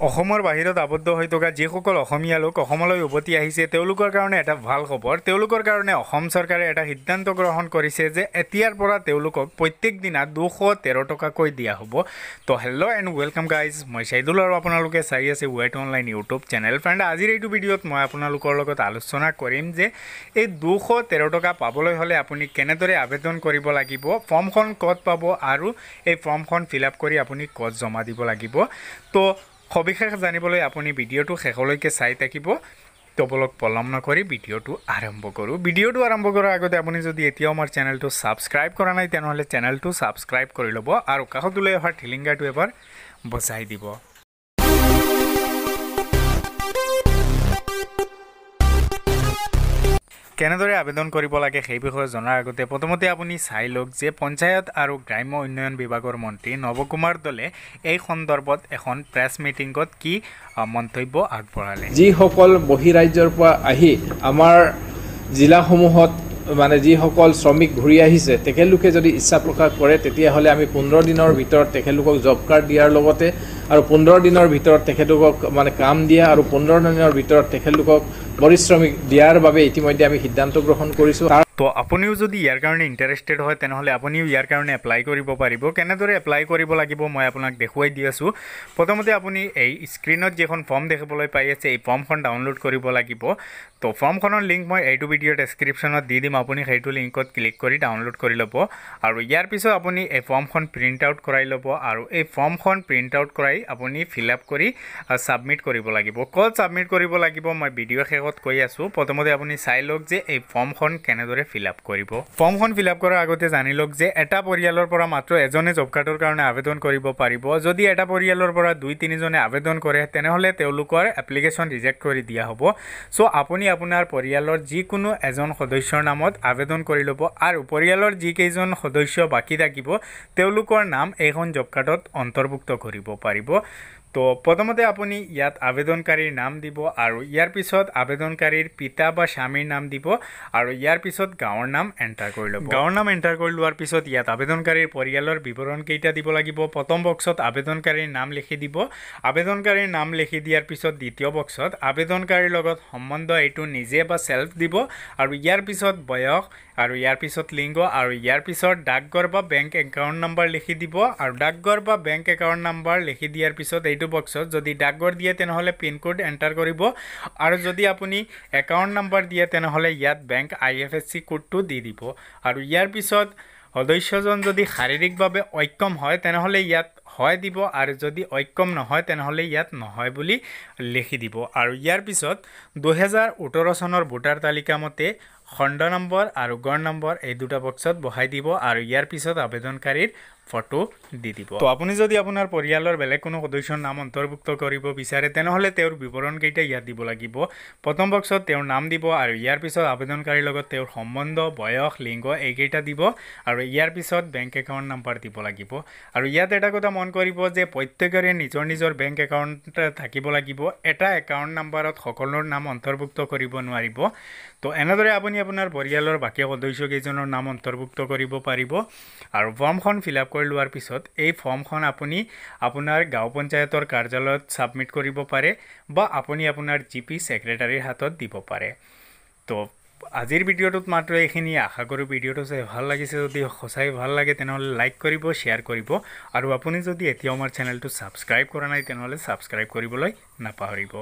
অসমৰ বাহিৰত আবদ্ধ হৈ থকা যিসকল অসমীয়া লোক অসমলৈ উভতি আহিছে তেওঁলোকৰ কাৰণে এটা ভাল খবৰ। তেওঁলোকৰ কাৰণে অসম চৰকাৰে এটা সিদ্ধান্ত গ্ৰহণ কৰিছে যে এতিয়াৰ পৰা তেওঁলোকক প্ৰত্যেক দিনা 213 টকাকৈ দিয়া হ'ব। তো হেল্ল' এণ্ড welcome guys, মই চাইদুল আৰু আপোনালোকে চাই আছে weight online YouTube channel. Friend, আজিৰ এইটো ভিডিঅ'ত মই আপোনালোকৰ লগত আলোচনা কৰিম যে এই 213 টকা পাবলৈ হ'লে আপুনি কেনেদৰে আবেদন কৰিব লাগিব, ফৰ্মখন ক'ত পাব আৰু এই ফৰ্মখন ফিল আপ কৰি আপুনি ক'ত জমা দিব লাগিব। তো সবিশেষ জানিবলৈ আপুনি ভিডিঅ'টো শেষলৈকে চাই থাকিব। তো বলক পলম নকৰি ভিডিঅ'টো আৰম্ভ কৰোঁ। ভিডিঅ'টো আৰম্ভ কৰাৰ আগতে আপুনি যদি এতিয়াও আমাৰ চেনেলটো ছাবস্ক্ৰাইব কৰা নাই তেনেহ'লে চেনেলটো ছাবস্ক্ৰাইব কৰি ল'ব আৰু কাষত ওলাই অহা ঠেলিংগাটো এবাৰ বজাই দিব। কেনেদৰে আবেদন কৰিব লাগে সেই বিষয়ে জনাৰ আগতে প্ৰথমতে আপুনি চাই লওক যে পঞ্চায়ত আৰু গ্ৰাম্য উন্নয়ন বিভাগৰ মন্ত্ৰী নৱকুমাৰ দলে এই সন্দৰ্ভত এখন প্ৰেছ মিটিঙত কি মন্তব্য আগবঢ়ালে। যিসকল বহিৰাজ্যৰ পৰা আহি আমাৰ জিলাসমূহত মানে যিসকল শ্ৰমিক ঘূৰি আহিছে তেখেতলোকে যদি ইচ্ছা প্ৰকাশ কৰে তেতিয়াহ'লে আমি 15 দিনৰ ভিতৰত তেখেতলোকক জব কাৰ্ড দিয়াৰ লগতে আৰু 15 দিনৰ ভিতৰত তেখেতলোকক মানে কাম দিয়া আৰু 15 দিনৰ ভিতৰত তেখেতলোকক পৰিশ্ৰমিক দিয়াৰ বাবে ইতিমধ্যে আমি সিদ্ধান্ত গ্ৰহণ কৰিছোঁ। তো আপুনিও যদি ইয়াৰ কাৰণে ইণ্টাৰেষ্টেড হয় তেনেহ'লে আপুনিও ইয়াৰ কাৰণে এপ্লাই কৰিব পাৰিব। কেনেদৰে এপ্লাই কৰিব লাগিব মই আপোনাক দেখুৱাই দি আছোঁ। প্ৰথমতে আপুনি এই স্ক্ৰীণত যিখন ফৰ্ম দেখিবলৈ পাই আছে এই ফৰ্মখন ডাউনলোড কৰিব লাগিব। তো ফৰ্মখনৰ লিংক মই এইটো ভিডিঅ'ৰ ডেছক্ৰিপশ্যনত দি দিম, আপুনি সেইটো লিংকত ক্লিক কৰি ডাউনলোড কৰি ল'ব। আৰু ইয়াৰ পিছত আপুনি এই ফৰ্মখন প্ৰিণ্ট আউট কৰাই ল'ব আৰু এই ফৰ্মখন প্ৰিণ্ট আউট কৰাই আপুনি ফিল আপ কৰি ছাবমিট কৰিব লাগিব। ক'ত ছাবমিট কৰিব লাগিব মই ভিডিঅ' শেষত কৈ আছোঁ। প্ৰথমতে আপুনি চাই লওক যে এই ফৰ্মখন কেনেদৰে ফিল আপ কৰিব। ফৰ্মখন ফিল আপ কৰাৰ আগতে জানি লওক যে এটা পৰিয়ালৰ পৰা মাত্ৰ এজনে জব কাৰ্ডৰ কাৰণে আবেদন কৰিব পাৰিব। যদি এটা পৰিয়ালৰ পৰা 2-3জনে আবেদন কৰে তেনেহ'লে তেওঁলোকৰ এপ্লিকেশ্যন ৰিজেক্ট কৰি দিয়া হ'ব। চ' আপুনি আপোনাৰ পৰিয়ালৰ যিকোনো এজন সদস্যৰ নামত আবেদন কৰি ল'ব আৰু পৰিয়ালৰ যিকেইজন সদস্য বাকী থাকিব তেওঁলোকৰ নাম এইখন জব কাৰ্ডত অন্তৰ্ভুক্ত কৰিব পাৰিব। তো প্ৰথমতে আপুনি ইয়াত আবেদনকাৰীৰ নাম দিব আৰু ইয়াৰ পিছত আবেদনকাৰীৰ পিতা বা স্বামীৰ নাম দিব আৰু ইয়াৰ পিছত গাঁৱৰ নাম এণ্টাৰ কৰি ল'ব। গাঁৱৰ নাম এণ্টাৰ কৰি লোৱাৰ পিছত ইয়াত আবেদনকাৰীৰ পৰিয়ালৰ বিৱৰণকেইটা দিব লাগিব। প্ৰথম বক্সত আবেদনকাৰীৰ নাম লিখি দিব। আবেদনকাৰীৰ নাম লিখি দিয়াৰ পিছত দ্বিতীয় বক্সত আবেদনকাৰীৰ লগত সম্বন্ধ এইটো নিজে বা চেল্ফ দিব আৰু ইয়াৰ পিছত বয়স আৰু ইয়াৰ পিছত লিংগ আৰু ইয়াৰ পিছত ডাকঘৰ বা বেংক একাউণ্ট নম্বৰ লিখি দিব। আৰু ডাকঘৰ বা বেংক একাউণ্ট নম্বৰ লিখি দিয়াৰ পিছত এইটো বক্সত যদি ডাকঘৰ দিয়ে তেনেহ'লে পিনক'ড এণ্টাৰ কৰিব আৰু যদি আপুনি একাউণ্ট নম্বৰ দিয়ে তেনেহ'লে ইয়াত বেংক IFSC কোডটো দি দিব। আৰু ইয়াৰ পিছত সদস্যজন যদি শাৰীৰিকভাৱে অক্ষম হয় তেনেহ'লে ইয়াত হয় দিব আৰু যদি অক্ষম নহয় তেনেহ'লে ইয়াত নহয় বুলি লিখি দিব। আৰু ইয়াৰ পিছত 2018 চনৰ ভোটাৰ তালিকা মতে খণ্ড নম্বৰ আৰু গড় নম্বৰ এই দুটা বক্সত বহাই দিব আৰু ইয়াৰ পিছত আবেদনকাৰীৰ ফটো দি দিব। তো আপুনি যদি আপোনাৰ পৰিয়ালৰ বেলেগ কোনো সদস্যৰ নাম অন্তৰ্ভুক্ত কৰিব বিচাৰে তেনেহ'লে তেওঁৰ বিৱৰণকেইটা ইয়াত দিব লাগিব। প্ৰথম বক্সত তেওঁৰ নাম দিব আৰু ইয়াৰ পিছত আবেদনকাৰীৰ লগত তেওঁৰ সম্বন্ধ, বয়স, লিংগ এইকেইটা দিব আৰু ইয়াৰ পিছত বেংক একাউণ্ট নাম্বাৰ দিব লাগিব। আৰু ইয়াত এটা কথা মন কৰিব যে প্ৰত্যেকৰে নিজৰ নিজৰ বেংক একাউণ্ট থাকিব লাগিব। এটা একাউণ্ট নাম্বাৰত সকলোৰ নাম অন্তৰ্ভুক্ত কৰিব নোৱাৰিব। তো এনেদৰে আপুনি আপোনাৰ পৰিয়ালৰ বাকী সদস্যকেইজনৰ নাম অন্তৰ্ভুক্ত কৰিব পাৰিব। আৰু ফৰ্মখন ফিল আপ কৰি লোৱাৰ পিছত এই ফৰ্মখন আপুনি আপোনাৰ গাঁও পঞ্চায়তৰ কাৰ্যালয়ত ছাবমিট কৰিব পাৰে বা আপুনি আপোনাৰ জি পি ছেক্ৰেটাৰীৰ হাতত দিব পাৰে। তো আজিৰ ভিডিঅ'টোত মাত্ৰ এইখিনি। আশা কৰোঁ ভিডিঅ'টো চাই ভাল লাগিছে। যদি সঁচাই ভাল লাগে তেনেহ'লে লাইক কৰিব, শ্বেয়াৰ কৰিব আৰু আপুনি যদি এতিয়াও আমাৰ চেনেলটো ছাবস্ক্ৰাইব কৰা নাই তেনেহ'লে ছাবস্ক্ৰাইব কৰিবলৈ নাপাহৰিব।